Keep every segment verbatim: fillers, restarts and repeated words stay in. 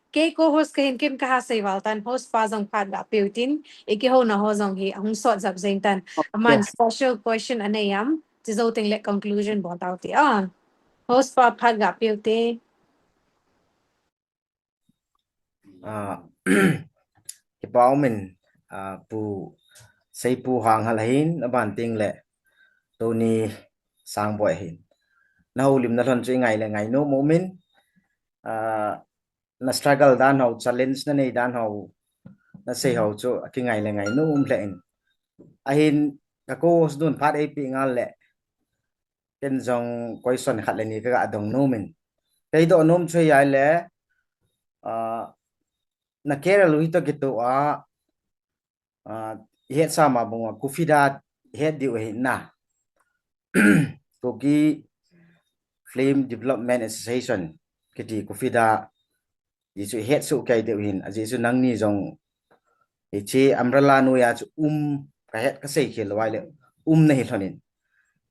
Kei co-host kahin, Kim kaha sei val tan, host pa jong phat ga peutin, i kihouna ho jong hi ahung sot jap jeng tan. Aman special question anei am, ti jou teng le conclusion bol tau ti. Ah, host pa phat ga peute. Ah, kipa umin, ah, Pu Seipu Hanghal ahin, aban teng le Tony Sangboi ahin. Na houlimna lhon chu i ngai le ngainom umin. Ah, na struggle dan ho, challenge na nei dan ho, na sei ho chu kingai le ngainom lheh in. Ahin ka co-host nun phat eipeh ngal le, ken jong question khat le ni kaga dong nom in. Kei doh nom chu ahile, ah, na career u hi toh kitoh a, ah, i hetsa ma bang uva KUFIDA het diu ahi na. Kuki Film Development Association kiti KUFIDA ti chu i hetsoh kei diu ahin, ajeh chu nangni jong hiche umbrella noiya chu um, ka het ka sei khel lou ahile um nahi lhon in.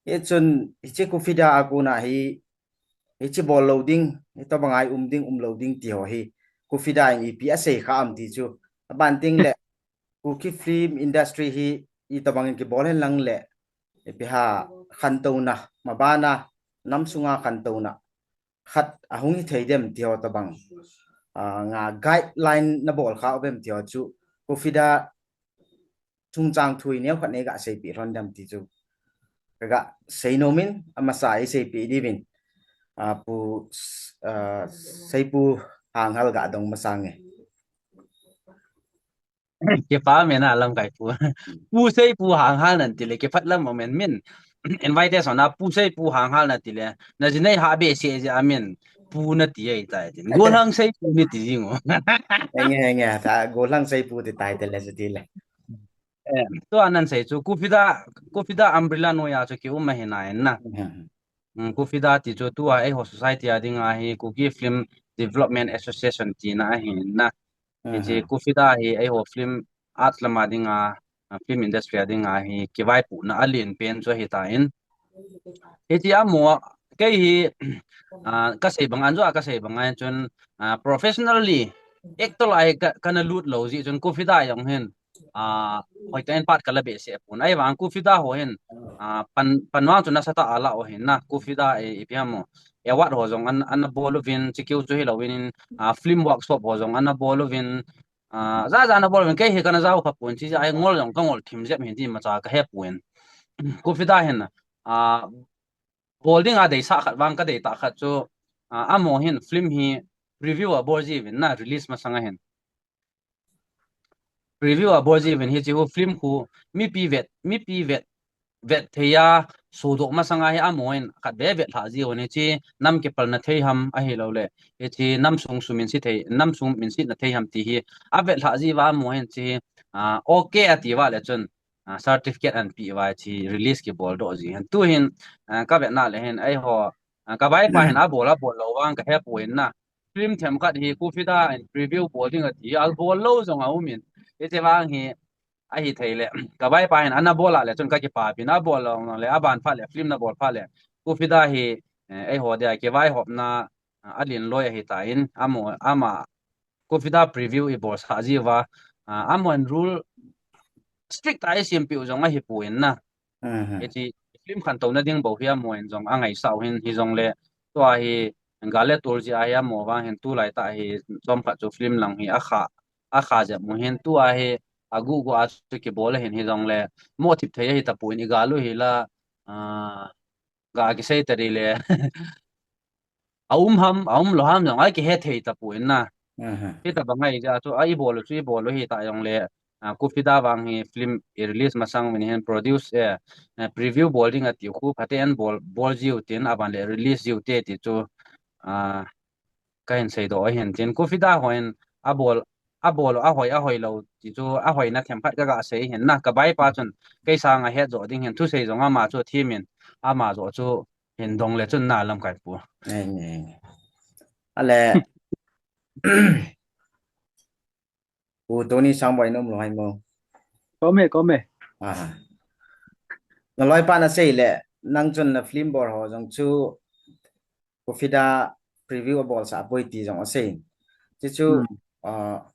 Hichun hiche KUFIDA a kona hi, hiche bol lou ding, hitobang a i um ding, um lou ding ti ho hi KUFIDA in ipi asei kha am ti chu, aban teng le Kuki film industry hi itobang in kibol hen lang le, ipi ham, khantouna, mabana, nam sunga khantouna khat ahung hi thei dem ti ho tobang, ah, nga guideline na bol kha uvem ti ho chu, KUFIDA chungchang thu i neo khat nei ga seipeh lhon dem ti chu kaga sei nom in, amasa i seipeh diuvin, ah, Pu, ah, Seipu Hanghal ga dong masang e. Kipa umin a lamkai pu. Pu Seipu Hanghal nan ti le, kiphat lam umin min. Invitation a Pu Seipu Hanghal nan ti le, na ji nei ha behseh jeh a min Pu nati ahitai tin. Golhang Seipu nati jing u. Henge, henge, ta Golhang Seipu ti tai te le, ti le. Eh, tua nan sei chu KUFIDA, KUFIDA umbrella noiya chu ki um ahi nai na. Mm, KUFIDA ti chu tua eiho society a dinga hi Kuki Film Development Association tina ahi na. Hiche KUFIDA hi eiho film arts lama dinga, ah, film industry a dinga hi kivaipohna alen pen chu ahitan. Hiche amaho, kei hi, ah, ka sei bang, anjo a ka sei bang a chun, ah, professionally actor a hi ka, kana lut lou jeh chun KUFIDA jong hin, ah, hoitah in part kala behseh pon. Ahivang KUFIDA ho hin, ah, pan, pan vang chu nasatah a ala u ahin na, KUFIDA e, ipi ham, award ho jong an, ana bol uvin, chukeu chu hilouvin, ah, film workshop ho jong ana bol uvin, ah, jaja ana bol uvin, kei hi kana jao kha pon, chuti jeh a hi ngol jong ka ngol thim jep hin ti macha ka he pon. KUFIDA hin, ah, bol dinga deisah khat vang ka deitah khat chu, ah, amaho hin film hi preview abol jiuvin na, release masang a hin. Preview abol jiuvin, hiche hu film khu mipi vet, mipi vet, vet thei a, sodoh masang a hi amaho hin khat ve vet lhah jiuvin, hiche nam kipalna thei ham ahilou le, hiche nam sung sum in si thei, nam sung min sitna thei ham ti hi avet lhah jiuva amaho hin hiche, ah, okay ati uva le chun, ah, certificate ana pe uva hiche release kibol doh ji. Tuhin, ah, ka vetna le hin eiho, ah, ka vaipa hin abol, abol lou vang ka he pon na. Film themkhat hi KUFIDA in preview bol ding ati, abol lou jong aumin. Hiche vang hi ahithei le, ka vaipa hin ana bol a le chun ka kipah pin, abol lou le, aban phat le film na bol phat le, KUFIDA hi, eh, eiho dia kivaihopna, ah, alen loi ahitan, amaho, ama, KUFIDA preview i bolsah jiuva, ah, amaho in rule strict a eisempeh u jong ahi pon na. Hiche film khantouna ding bou hi amaho in jong angaisah u hin, hijongle tua hi gal le tol jeh a hi amaho vang hin tulai tah hi chomkhat chu film lang hi akha, akha jep u hin, tua hi aguh guh a chu kibol ahin, hijongle mo thip thei ahi tapon, i gal u hi la, ah, ga kisei tadi le. Aum ham, aum lou ham jong akihe thei tapon na. Hitobang ahi jeh a chu, a i bol u chu i bol u hita jongle, ah, KUFIDA vang hi film i release masang uvin hin produce, eh, eh, preview bol ding ati u khu phaten bol, bol jiu tin, aban le release jiu te ti chu, ah, ka hin seidoh ahin tin, KUFIDA hon abol, abol u ahoi, ahoi lou ti chu, ahoina themkhat ka ga sei hin na, ka vaipa chun kei sanga het joh ding hin thusei jong ama chu thimin, ama joh chu hin dong le chun na lamkai pu. Nge, nge. Ale. Pu Tony Sangboi na um lou hai mo. Kome, kome. Ah. Naloi pa nasei le, nang chun na film bol ho jong chu Kufida preview abolsah poi ti jong asei. Chuchu, hmm, ah,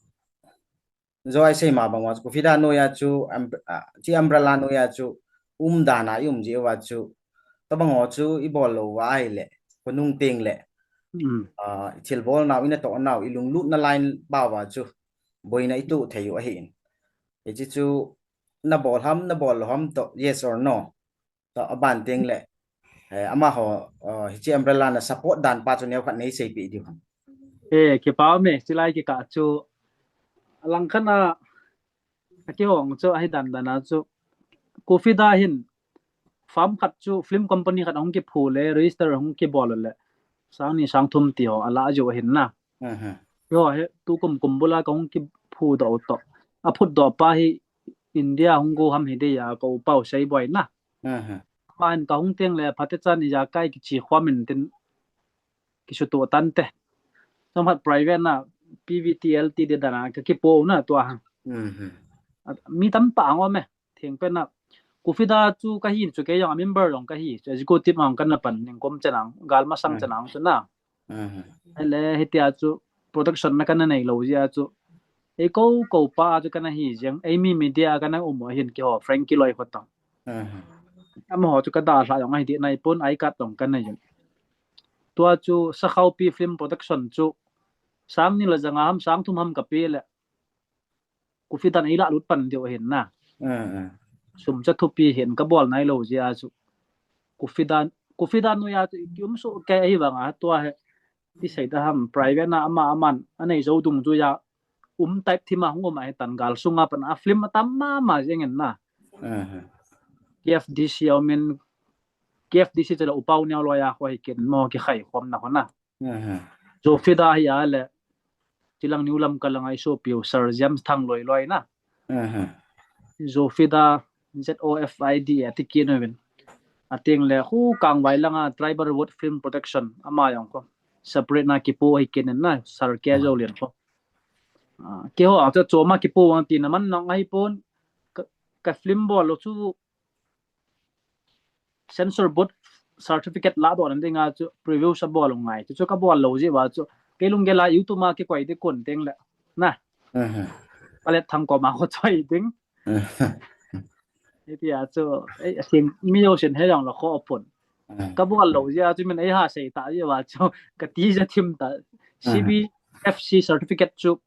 jo asei ma bang uva chu Kufida noiya chu, um, ah, chi umbrella noiya chu, um dan a i um jiu va chu, tabang ho chu i bol lou va ahile, khonung teng le, hmm, ah, i thilbol nau, i natoh nau, i lunglut na line bou va chu, boina i toh thei u ahin. Hichi chu nabol ham, nabol lou ham toh, yes or no? Toh aban teng le, eh, amaho, eh, hichi umbrella na support dan pa chu neokhat nei seipeh diu ham? Eh, kipa ume, chulai kikah chu, alangkhat a, akihong chu, ahi dan dan a chu, Kufida hin, farm khat chu, film company khat hung kiphu le, register hung kibol le, sang ni sang thum ti ho, ala jiu ahin na. Mhm. Yo, he, tukum kum bula kahung kiphu doh u toh. Aphut doh pa hi India hung go ham hi dei a ka upa u Seiboi na. Mhm. Aman kahung teng le phatechan ijakai kichi khom in tin kisutoh tante. Chomkhat private na P V T L T D dan a kakipo u na tua. Mhm. At mi tamtah ang um e. Thengpen a, Kufida chu kahi chu kei jong a member jong kahi chu, executive mang kana pan, ningkum chan ang, gal masang chan ang chu na. Mhm. Ahile hitia chu production na kana nei lou jeh a chu, ei kou kou pa a chu kana hi jeng, ei mi media a kana um u ahin keiho Frankie loi kho tang. Mhm. Amaho chu kadalhah jong ahi ding nai pon, I card jong kana nei jeng. Tua chu Sakhaopi Film Production chu sang ni le janga ham, sang thum ham kape le, Kufida in eilah lut pan diu ahin na. Mm, mm. Sum cha thupi hin kabol nai lou jeh a chu. Kufida, Kufida noiya chu i kium soh kei ahi vang a tua hi. Ti sei ta ham, private na ama aman, anei jou dungjuia um type thim a hung um ahi tan, gal sunga pan a film atam mama jeng in na. Mhm. K F D C a um in, K F D C chu le upa u neo loi a kho hi kin mo kikhai khom na kho na. Mhm. Zofida hi a le, chilang New Lamka langa i sopiu Sir James Thangloi loi na. Mhm. Zofida, Z O F I D A, ti kit uvin. Ateng le, khu Kangvai langa Tribal Road Film Production, ama jong kho. Separate na kipo hi kit in na, Sir K Zolian kho. Ah, keiho a chu choma kipo ang tina man nang ahi pon, ka, ka film bol lou chu, censor board certificate ladoh na dinga chu preview sa bol u ngai. Chu, chu kabol lou jeh uva chu. Kei lunggel a YouTube a kikoi ding kon teng le. Na. Mhm. Palet Thang koma kho choi ding. Mhm. Hitia chu, ei, asing mi jousen he jong le kho pon. Mhm. Kabol lou jeh a chu min ei ha sei ta jeh uva chu. Kati ja thim ta. Mhm. C B F C certificate chu.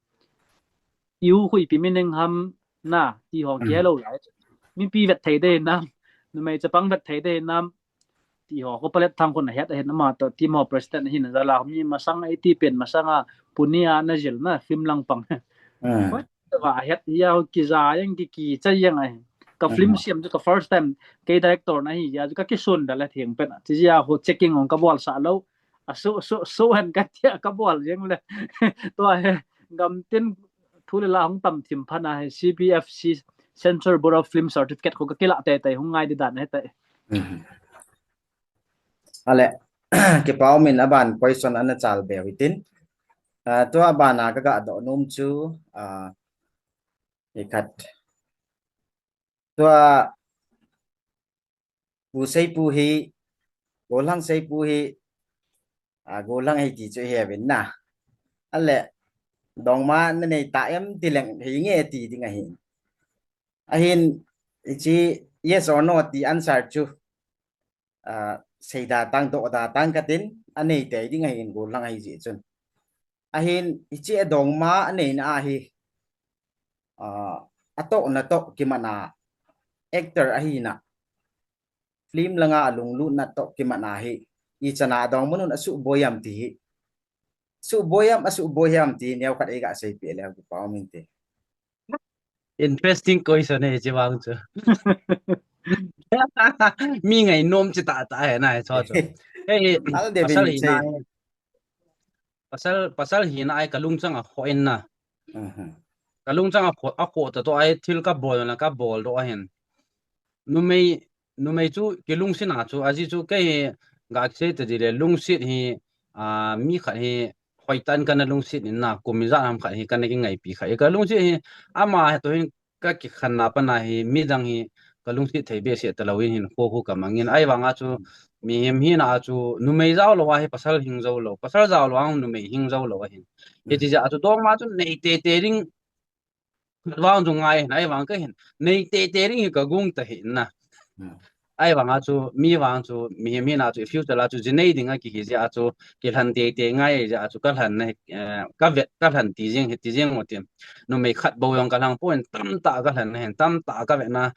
U khu ipi meaning ham na, ti ho, mhm, kihou lai. Mipi vet thei ding hinam, numei chapang vet thei ding hinam, ti ho, kho Palet Thang khun ahet ahin ama toh, team ho president ahin, jala mi masang, ei ti pen masang a, puni a na jil na, film lang pang. Mhm. Kho, va het, ya ho kija jeng ki kicha jeng ahi. Ka film, mhm, siam chu ka first time, kei director na hi, ya chu ka kisun da le theng pen. Chi ya ho checking ong ka bol sa lou. A so, so, so hen ka tia ka bol jeng le. Tua he, gam tin thu le la hung tam thim phat na he, C B F C, Censor Board of Film Certificate kho ka kila tei tei hung ngai di dan he tei. Mhm. Ale, kipa um in aban question ana chal be u hitin. Ah, tua abana ka ga doh nom chu, ah, ikhat. Tua Pu Seipu hi, Golhang Seipu hi, a, Golhang hi ti chu hi vin na. Ale, dongma na nei ta em ti leng hi nge ti ding ahi. Ahin, hichi yes or no ti answer chu, a, seida tang, dohda tang katin, anei tei ding ahin Golhang ahi jeh chun. Ahin, hichi adongma aneina ahi, ah, atohna toh kimatna actor ahina, film langa alunglutna toh kimatna hi, ichan a adongma nun asuhboi am ti hi. Suhboi am, asuhboi am ti, neokhat eiga seipeh leu kipa um inte. Interesting question e, chi vang chu. Mi ngainom chi tah tah he na, he cho chu. He, pasal hina, pasal, pasal hina a kalungchang a khoh in na. Mhm. Kalungchang a khoh, a khoh ta toh a thil kabol na kabol doh ahin. Numei, numei chu kilungset na chu, ajeh chu kei ga kisei ta di le lungset hi, a, mi khat hi hoitah in kana lungset in na, kum ijat ham khat hi kana kingaipi khat. Kalungset hi, ama toh hin ka kikhen na pana hi midang hi ka lungset thei behseh talou in hin kho khu ka mangin, ahivanga chu mihem hina a chu numei jao lou a hi pasal hing jou lou, pasal jao lou a numei hing jou lou ahin. Hiche jeh a chu dongma chu nei tete ding vang chu ngai hin, ahivang ka hin nei tete ding hi ka gung ta hi na. Ahivanga chu mi vang chu mihem hina chu future la chu jinei ding a kihi jeh a chu kilhen tete ngai jeh a chu ka lhen na, eh, ka vet, ka lhen ti jing hi ti jing u tin. Numei khat bou jong ka lhang pon, tamtah ka lhen na hin, tamtah ka vet na.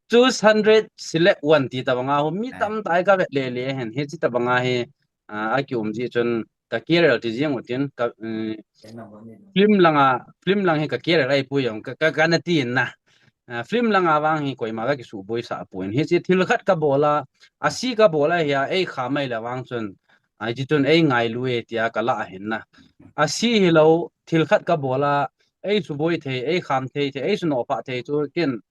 Choose hundred, select one ti tabanga hu mi tamtah ka vet le le hin, hiche tabanga hi, ah, a kium ji chun ka career ti jing u tin ka, um, film langa, film lang hi ka career ahi poi jong ka, ka, ka na ti in na. Ah, film langa vang hi koima ka kisuboisah poi. Hiche thil khat ka bol a, a si ka bol a hi a, ei kha mai le vang chun, ai ti chun ei ngailu e tia ka la ahin na. A si hilou, thil khat ka bol a, ei suboi thei, ei kham thei, thei, ei sunoh pha thei chu kin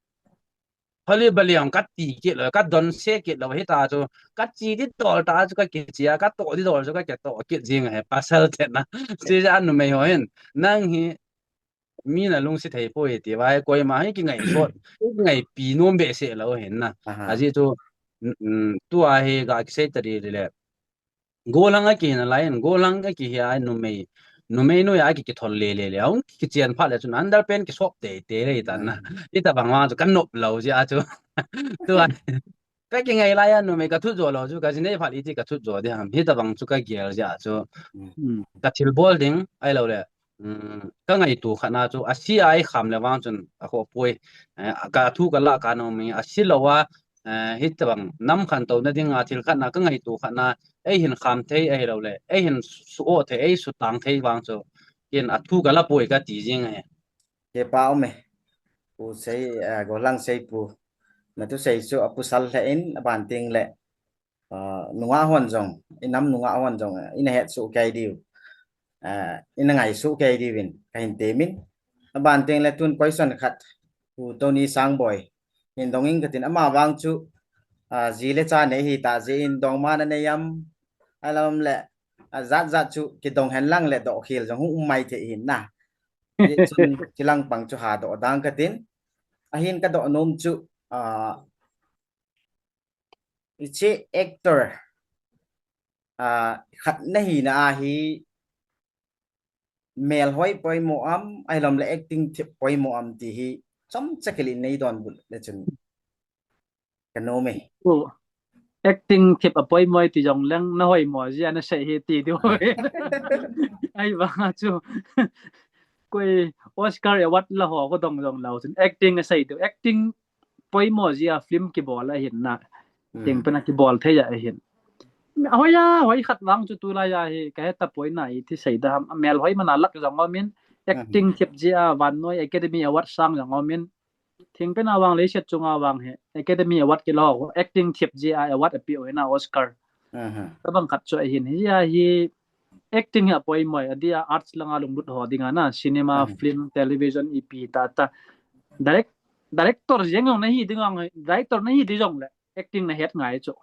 Holi bali ang ka ti kit lou, ka don se kit lou, hita chu, ka chi di dol ta chu ka kichi a, ka to di dol chu ka kito kit jing he, pasal te na. Chi ja numei ho hin, nang hi, mi na lungset thei poi ti va, koima hi kingai sot, kingaipi nom behseh lou hin na. Ajeh chu, mm, tua hi ga kisei ta di le. Gollhang a kihi nalai in, gollhang a kihi a numei, numei noi a ki, kithol le, le, le. Ahung kichen phat le chun underpant kisop tei, tei le tan na. Hitabang vang chu ka nop lou jeh a chu. Tua, ka kingai lai a numei ka thut jo lou chu, ka jinei phat iti ka thut jo di ham. Hitabang chu ka gel jeh a chu. Ka thilbol ding, ahilou le. Um, ka ngaito khat na chu, a si a ei kham le vang chun, a kho poi. Eh, ka thu ka la ka nom mi, a si lou a, eh, hitabang nam khantouna dinga thil khat na ka ngaito khat na, ei hin kham thei, ahilou le, ei hin su-, suoh thei, ei sutang thei vang chu, kin a thu ka la poi ka ti jing e. Kipa um e. Pu sei, eh, gollhang sei pu. Na thusei chu a pasal le in, a ban teng le. Ah, nungah hon jong, i nam nungah hon jong, i na het soh kei diu. Ah, i na ngai soh kei diu in, ka hin temin. A ban teng le tun question khat, Pu Tony Sangboi hin dong ing ka tin ama vang chu, ah, ji le cha nei hi ta jeh in dongma na nei am, ahilou le, ah, jat jat chu kidong hen lang le doh khel jong hung um mai thei hin na. Jeh chun, chilang pang chu ha doh dang ka tin. Ahin ka doh nom chu, ah, Hiche actor, ah, khat na hina a hi melhoi poimo am, ahilou le acting thip poimo am ti hi chomcha khat in nei donbut le chun ka nom e. Acting thip a poimo ti jong leng na hoimo jeh a na sei hi ti diu. Ahivang a chu koi Oscar award la ho ko dong dong lou chun acting a sei diu. Acting poimo jeh a film kibol ahin na. Teng pen a kibol thei ahin. Hoi a, hoi khat vang chu tulai a hi, ka heta poi na i ti sei da ham. A melhoi man a lak jong umin, acting thip jeh a vannoi Academy Award sang jong umin. Teng pen a vang leiset chunga vang hi, Academy Award kilo, acting thip jeh a award a pe u hi na Oscar. Tabang khat chu ahin, hi a hi, acting hi a poimo e, a dia arts langa lunglut ho dinga na, cinema, film, television, ipi ta ta. Direct, director jeng jong na hi ding ang, director na hi di jong le, acting na het ngai chu.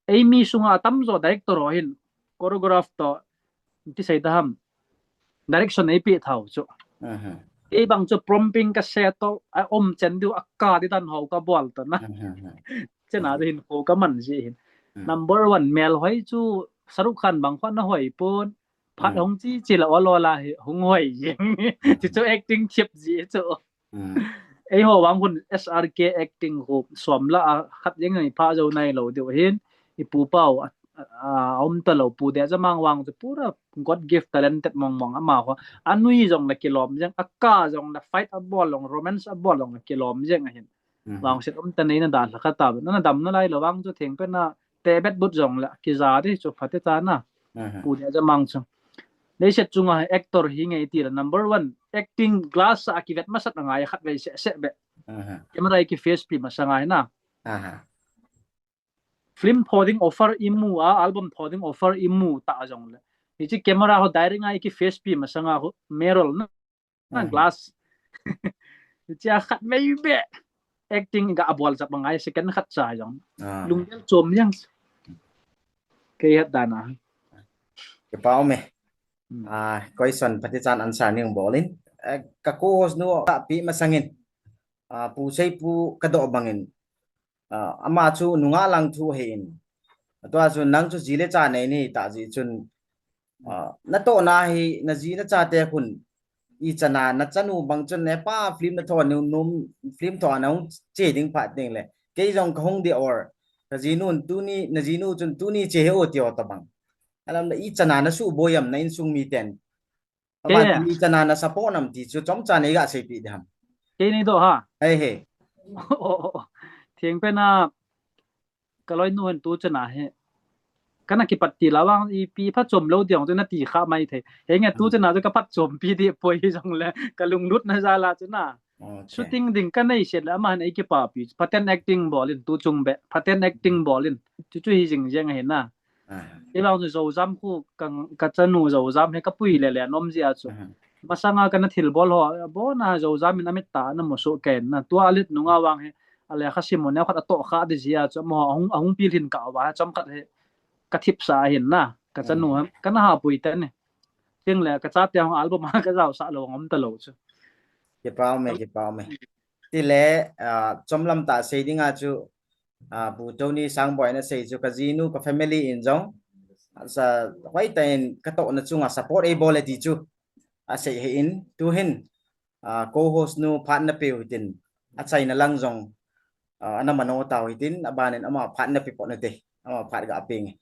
Ei mi sunga atam jo director ho hin, choreograph to, ti sei da ham. Direction ei pe thau chu. Ei bang chu prompting ka se to, a um chen diu a ka di dan ho ka bol to na. Chena de hin ko ka man ji hin. Number one, melhoi chu Shahrukh Khan bang kho na hoi pon. Phat hung chi chi la ol ol a hi hung hoi jing. Ti chu acting thip ji chu. Ei ho vang hun S R K acting ho som la a khat jeng jeng i pha jo nai lou diu hin. I pu pau a, a, a um ta lou Pu Dejamang vang chu pura God gift talented mong mong ama ho. A nui jong la kilom jeng, a ka jong la fight a bol jong, romance a bol jong la kilom jeng ahin. Vangset um ta nei na da lha kha ta, na, na dam nalai lou vang chu theng pen a te bet but jong le, kija di chu pha te ta na. Pu Dejamang chu. Leiset chunga actor hi nge ti le number one, acting glass a kivet masat a ngai khat vei se se be. Camera i ki face pi masang ngai na. Film pho ding offer i mu a, album pho ding offer i mu ta jong le. Hiche camera ho direct a i ki face pi masang a ho mirror na. Na glass. Chia khat vei be. Acting ga bol jap ngai second khat cha jong. Lunggel chom jeng. Kei het dan a. Kipa um e. Ah, question phatichan answer ning bol in. eh, ka co-host nu ka pi masangin, ah, Pu Seipu ka doh bangin, ah, ama chu nungah lang thu ahin. Tua chu nang chu ji le cha nei ni ta ji chun, ah, na tohna hi na ji na chate khun i chana na chanu bang chun ne pa film na tho nu num film tho na hung che ding phat ding le. Kei jong ka hung de or ka ji nun tuni na ji nu chun tuni che he o ti o ta bang. Alam da i chana na su boyam na insung mi ten. Ama Kei, ti i chana na support nam ti chu chomcha nei ga seipi de ham. Kei nei doh ha. Hei he. Oh, oh, oh. Theng pen a ka loi nu hen tu chana he. Kana kipat ti la vang i pi pha chom lo diang chu na ti kha mai thei. He nge tu Hmm. chana chu ka pat chom pi di poi hi jong le ka lunglut na ja la chu na. Okay. Shooting ding ka nei set le ama hen ei kipa pi. Phaten acting bol in tu chung be. Phaten acting bol in. Chu chu hi jing jeng ahi na. Ah. Kei vang chu Zojam khu ka, ka chanu Zojam he ka pui le le nom jia chu. Ah. Masanga kana thil bol ho, bona Zojam in amit ta na mo so ken na. Tua alet nunga vang he, a lekha sim mo neo khat a toh kha di jia chu, mo ahung, ahung pil hin ka va, chom khat he, ka thip sa hin na. Ka chanu he, kana ha pui ta ni. Ting le, ka chate hung album ha ka jao sa lo, ngom ta lo chu. Kipa me, kipa me. Ti le, ah, chom lam ta sei dinga chu, ah, Pu Tony Sangboi na sei chu ka jinu ka family in jong, sa hoi ta in ka toh na chunga support ei bol e ti chu, a sei he in, tu hin, ah, co-host nu phat na pe u hitin, a chaina lang jong, ah, ana mano tau hitin, a ban in ama phat na pe po na te, ama phat ga pe nge.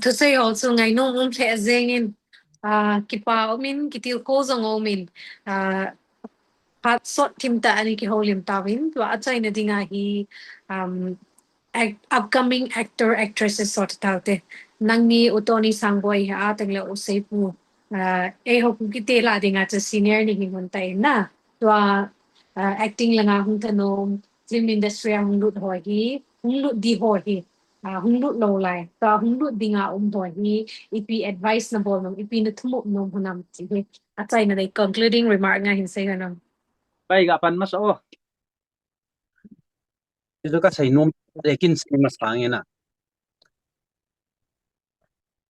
Thusei ho chu ngainom um lheh jeng in, ah, kipa um in, kitilkhou jong um in, ah, phat sot thim ta a ni kihoulim tauvin, tua a chaina dinga hi, um, ac-, upcoming actor, actresses sot taute. Nangni U Tony Sangboi hi a teng le U Seipu, ah, eiho Kuki te la dinga chu senior ni hi mun ta in na. Tua, ah, acting langa hung thanom, film industry a hung lut ho hi, hung lut di ho hi. Ah, hung lut lou lai. Tua hung lut dinga um ho hi, ipi advice na bol nom, ipi na thumop nom hunam ti hi. A chaina dei concluding remark nga hin sei ho nam. Pai ga pan masa o. Ti chu ka sei nom, le kin sei masa nge na.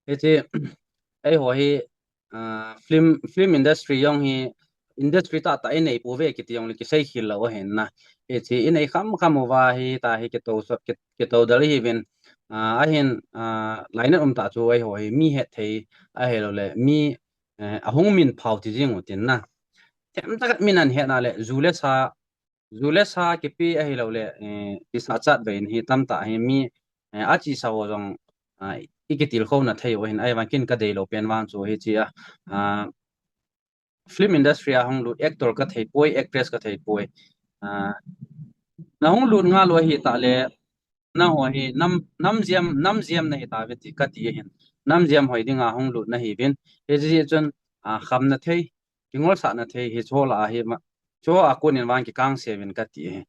Hiti, eiho hi, ah, film, film industry jong hi, industry tah tah i nei pou ve kiti jong le kisei khel lou ahin na. Hiti, i nei kham kham uva hi, ta hi kito sot, ki-, kito dal hi vin, ah, ahin, ah, lainat um ta chu eiho hi, mi het thei, ahilou le, mi, eh, ahung min phau ti jing u tin na. Themcha khat min an het na le, ju le sa, ju le sa kipe ahilou le, eh, kisah chat ve in hi tamtah hi mi, eh, a chesa ho jong, ah, i kitilkhou na thei u ahin, ahivang kin ka deilou pen vang chu hichi a, ah, film industry a hung lut actor ka thei poi, actress ka thei poi. Ah, na hung lut ngal u ahi ta le, nangho hi nam, nam jam, nam jam na hi ta ve ti ka ti ahin. Nam jam hoi dinga hung lut na hi vin. Hichi chun, ah, kham na thei, kingol sa na thei, hicho la ahi ma. Cho a kun in vang kikang se vin ka ti ahi.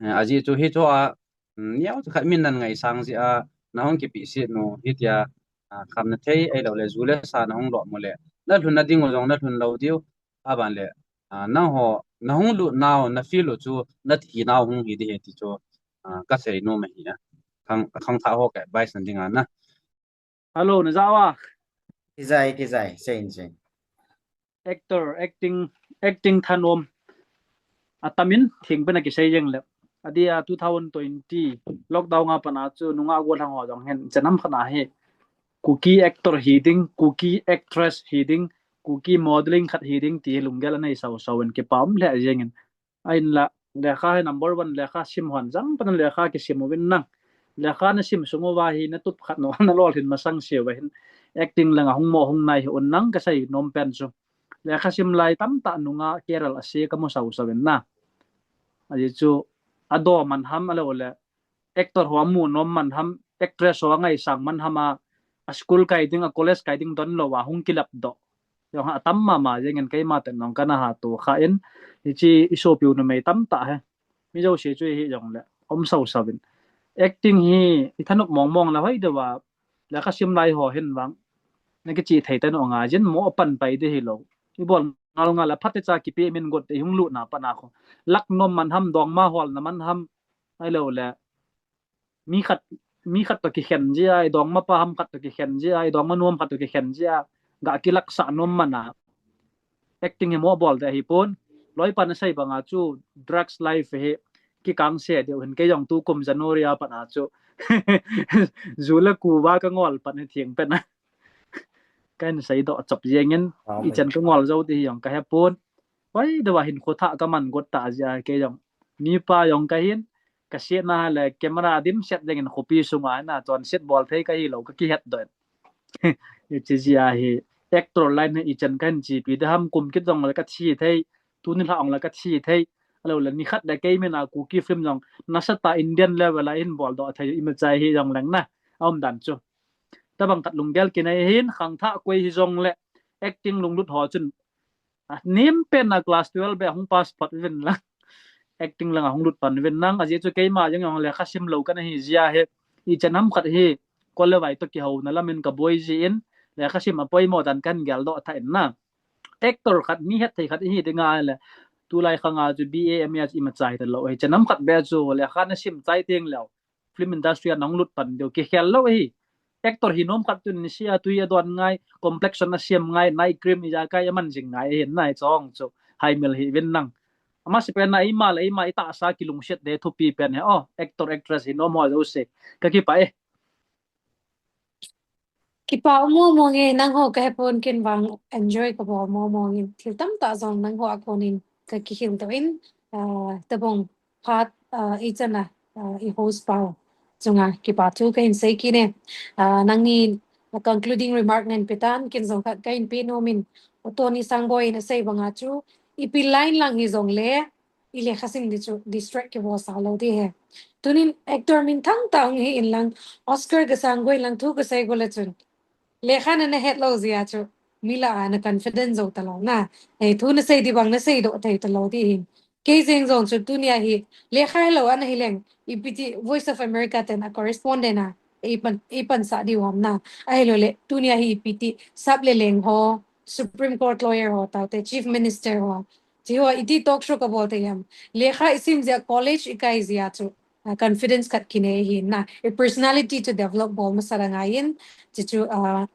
Eh, aji chu hicho a, mm, niau chu khat min nan ngai sang ji a, na hung kipi si nu, hitia, ah, kham na thei, ahilou le ju le sa na hung lo mo le. Na lhun na ding u jong na lhun lou diu, a ban le, ah, nangho, na hung lut nau, na feel u chu, na thi nau hung hi di he ti chu, ah, ka sei nom ahi a. Khang, khang tha ho ka advice nan ding a na. Hello, na ja wa. Kijai, kijai, sei in sei. Actor, acting, acting thanom. Atamin, thing pen a kisei jeng le. Adia two thousand twenty, lockdown a pat a chu, nunga golhang ho jong hen, chanam khat a hi. Kuki actor hi ding, Kuki actress hi ding, Kuki modeling khat hi ding, ti lunggel a nei sau sau in kipa um lheh jeng in. Ahin la, lekha hi number one, lekha sim hon jang pan lekha kisim uvin nang. Lekha na sim sung uva hi na tup khat no, na lolhin masang se uva hin. Acting langa hung mo hung nai hi un nang ka sei nom pen chu. Lekha sim lai tamtah nunga career a se ka mu sau sau in na. Aji chu, a do man ham ahilou le, actor ho a mu nom man ham, actress ho a ngaisang man ham a, a school kai ding, a college kai ding don lou a, hung kilap doh. Jong ha tam mama jeng in keima ten nong kana ha tu kha in, hichi i sopiu numei tamtah he. Mi jouse chu hi jong le, um sau sau in. Acting hi, i thanop mong mong la hoi deuh a, lekha sim lai ho hin vang. Na kichi thei ta no nga jin mo pan pai de hi lo. I bol ngal ngal a phat te cha kipe min got te hung lut na pa na kho. Lak nom man ham dong ma hol na man ham. Ahilou le. Mi khat, mi khat to kikhen ji a, i dong ma pa ham khat to kikhen ji a, i dong ma nuam khat to kikhen ji a. Ga kilaksa nom man a. acting hi mo bol de hi pon. Loi pan a sei banga chu drugs life hi kikang se deu hin kei jong tu kum January a pan a chu. Ju le ku va ka ngol pan hi thiang pen a. Kan sei doh chop jeng in i chan ka ngol jo ti hi jong ka he pon. Oi, de wa hin kho tha ka man got ta jia kei jong. Mi pa jong ka hin ka se na le camera dim set jeng in khopi sunga na chon set bol thei ka hi lo ka ki het doh. I chi jia hi actor line hi i chan kan chi pi de ham kum kit jong le ka thi thei. Tu ni hla ong le ka thi thei. Alo le ni khat le kei min a Kuki film jong nasa ta Indian level a in bol doh thei i ma chai hi jong leng na. A um dan chu. Tabang khat lunggel kinei hin khang tha koi hi jong le acting lunglut ho chun. A, nim pen a class twelve be hung pass pat vin lang. Acting lang a hung lut pan vin lang. A jia chu keima jong jong le kha sim lo ka na hi jia he. I chan ham khat hi. Ko le vai to ki ho na lamin ka boi ji in. Le kha sim a poimo dan kan gel doh tha in na. Actor khat mi het thei khat hi ding a le. Tu lai khang a chu B A M A i ma chai ta lo. Hi chan ham khat be chu le kha na sim chai ting leo. Film industry a nong lut pan deu ki khel lo hi. Actor hi nom khat tun ni sia tui a don ngai, complexion a siam ngai, night cream i ja kai a man jing ngai hin nai chong chu. Hai mil hi vin nang. Ama si pen na ima le ima i ta sa ki lungset de thupi pen he. Oh, actor actress hi nom ho jo se. Ka ki pa e. Kipa mo mo nge nang ho ka he pon kin vang enjoy ka bo mo mo nge thil tam ta jong nang ho a konin ka ki hil to in, ah, tabong phat, ah, i chana, ah, i host pau chunga kipa thu ka hin sei kine. Ah, nangni, ah, concluding remark nen petan kin jong khat ka hin pe nom in, Tony Sangboi in a sei banga chu ipi line lang hi jong le i lekha sim di chu distract ki bo sa lo di he. Tunin actor min thang ta hung hi in lang Oscar ka Sangboi in lang thu ka sei go le chun. Lekha na na het lo jia chu mi la a na confident jo ta lo na. Ei thu na sei di bang na sei doh thei ta lo di hin. Kei jeng jong chu tunia hi lekha he lo ana hi leng ipi ti Voice of America ten a correspondent a ei pan, ei pan sa di wam na. A he lo le tunia hi ipi ti sap le leng ho, Supreme Court lawyer ho, taute Chief Minister ho. Chi ho iti talk show ka bol te yam. Lekha i sim jia college i kai jia chu. Ah, confidence khat kinei hin na. I personality chu develop bol masa ra ngai in. Chi chu, ah,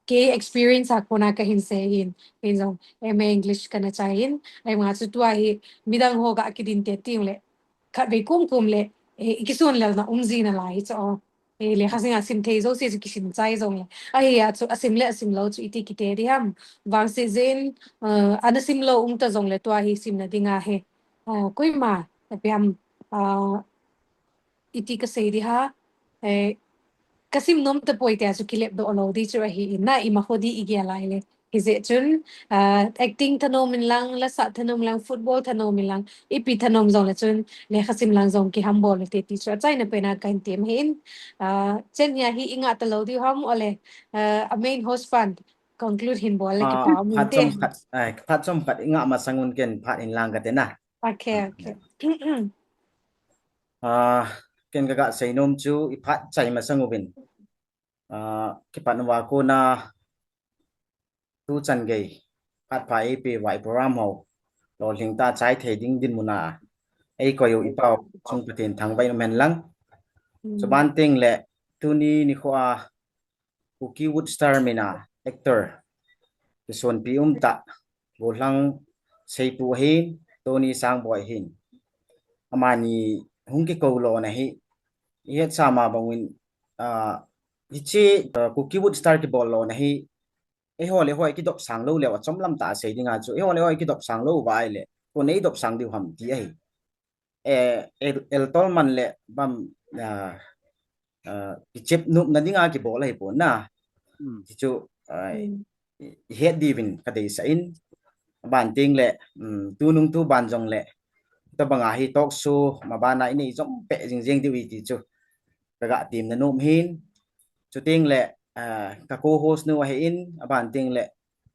kei experience a kona ka hin sei hin. Hin jong M A English ka na chai hin. Ai ma chu tua hi midang ho ka kidin te ting le. Khat vei kum kum le. Eh, i kisun lel na um ji na lai chu. Eh, lekha sim a sim thei jo si chu kisim chai jong le. Ahi a chu a sim le a sim lo chu iti kite di ham. Vang si jin, eh, ana sim lo um ta jong le tua hi sim na ding a he. Ah, koima, a piam, ah, iti ka sei di ha, eh, ka sim nom ta poi te a chu kilep doh lo di chu ahi in na i ma ho di i gel lai le. Hi je chun, ah, acting thanom in lang, lasa thanom lang, football thanom in lang, ipi thanom jong le chun, lekha sim lang jong ki ham bol le te ti chu a chai na pe na ka hin tem hin. Ah, chen hia hi i nga ta lo di ham ole, ah, a main host pan conclude hin bol le ki Ah, pa mun phat te. Chom khat, ai, phat chom khat i nga masang un ken phat in lang ka te na. Okay, okay. Ah, ken ka ga sei nom chu i phat chai masang uvin. Ah, kipat uva kona tu chan gei. Phat pha ei pe vai program ho. Lolhing ta chai thei ding dinmun a. Ei koi u i pau chung Pathen thangvah in um hen lang. Mm. Chuban teng le tuni nikho a Kuki Wood Star min a actor kisonpi um ta, Gollhang Seipu hin, Tony Sangboi hin. Amani hung kikou lona hi, i het sa ma bang un, ah, hiche, ah, Kuki Wood Star kibol lona hi, eiho le eiho i kidop sang lou leu a chomlam ta sei ding a chu, eiho le eiho i kidop sang lou va ai le, ko nei dop sang diu ham ti ahi. Eh, el, el tol man le bam, ah, ah, kichep nop na ding a kibol ahi pon na. Mm. Ti chu, ah, Mm. i, i het diuvin ka deisah in. Ban teng le, um, tunung tu ban jong le. Tabang a hi talk show, ma ban a i nei jom pe jing jeng diu i ti chu. Ka ga tim na nom hin. Chuteng le, ah, ka co-host nu ahi in, aban teng le,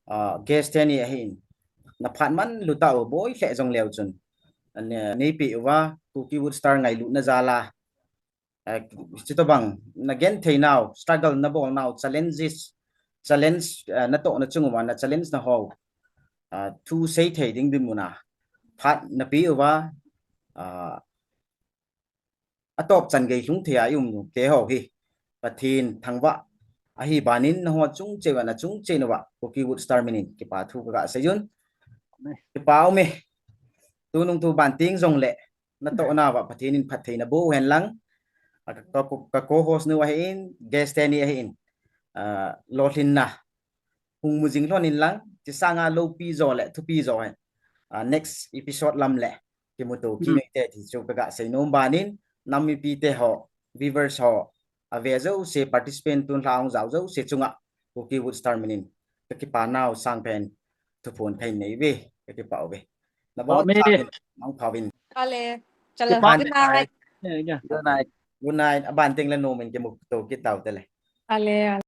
ah, guest teni ahi in. Na phat man lu ta u boi hle jong leu chun. An, eh, nei pe uva, Kuki Wood Star ngailutna jal a. Eh, chutobang, na genthei nau, struggle na bol nau, challenges, challenge, eh, na toh na chung uva, na challenge na ho. Ah, thu sei thei ding dinmun a. Phat na pe uva, ah, a top chan gei lhung thei a i um u te ho hi. Pathen thangvah ahi ban in na ho chung cheh uva na chung cheh uva Kuki Wood Star min in kipa thu ka ga sei un. Kipa ume. Tunung thu ban teng jongle natohna uva Pathen in phattheina boh hen lang. A, ka, ka, ka co-host nu ahin, guest teni ahin. A, lolhinna hung mu jing lhon in lang, chusanga loupi jo le thupi jo hen. A, next episode lam le kimuto kit u hite ti chu kaga seinom ban in, nam mipite ho, viewers ho, ave jouse, participant tun lha hung jao jouse chunga Kuki Wood Star min in kakipa nau sangpen thuphon kahin nei uve, kakipa uve. Nabonchauvin, mangpha uvin. Ale, chala, good night. Good night. Good night. Aban teng le nom in kimuto kit tau te le. Ale.